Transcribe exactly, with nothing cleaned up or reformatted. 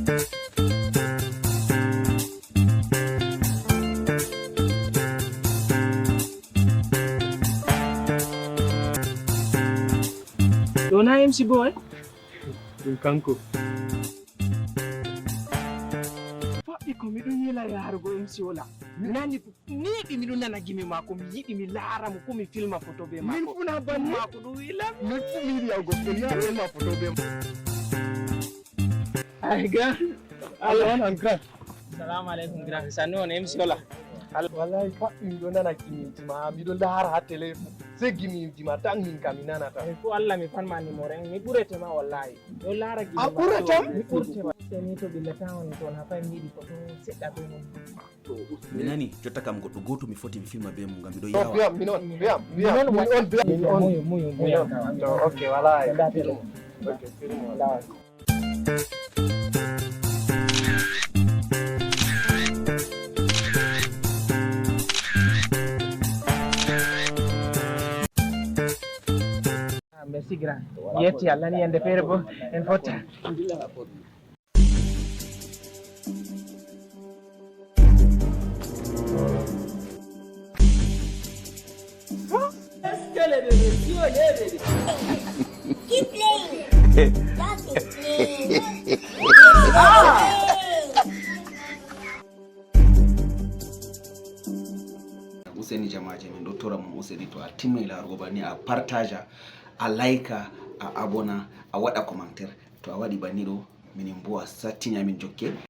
Ɗo na M C Bo, eh? Ɗum kanko. Faɓɓi ko miɗo yila yaarugo M C Ola. Mi nani neeɓi, miɗo nana gimi maako, mi yiɗi mi laara mo, ko mi filma foto be maako. Min fu na banni. Maako ɗo wilam. Min fu mi yiɗi yawgo mi filma foto be maako. Ay, ga. Allah on an grand. Salamu alaikum grand. Sannu on M C Ola. Wallahi faɓɓi miɗo nana gimiiji ma, miɗo laara ha tele fu. Sai gimiiji ma tan min kam mi nanata. Min fu Allah mi fanma ni mo ren, mi ɓurete ma wallahi. Ɗo laara gimi a ɓurata? Mi ɓurete ma. Seni to ɓilla tan on to na fay mi yiɗi foto seɗɗa be mon. Mi nani, jotta kam goɗɗo gooto mi foti mi filma be mum, ngam miɗo yaawa. Biyam, min on, biyam, biyam, min on, biyam, min on. Muyo, muyo, muyo. Min on. To, ok, wala. Ok, film on. Ah, merci grand. Yetti Allah ni yande feere bo en fotta. Keep playing. Just keep playing. Useni jamaaje, min ɗo tora mon useni, to a timmini laarugo banni, a partaja, a laika, a abona, a waɗa commentaire. To a waɗi banni ɗo, minin bo a sattini amin jokke.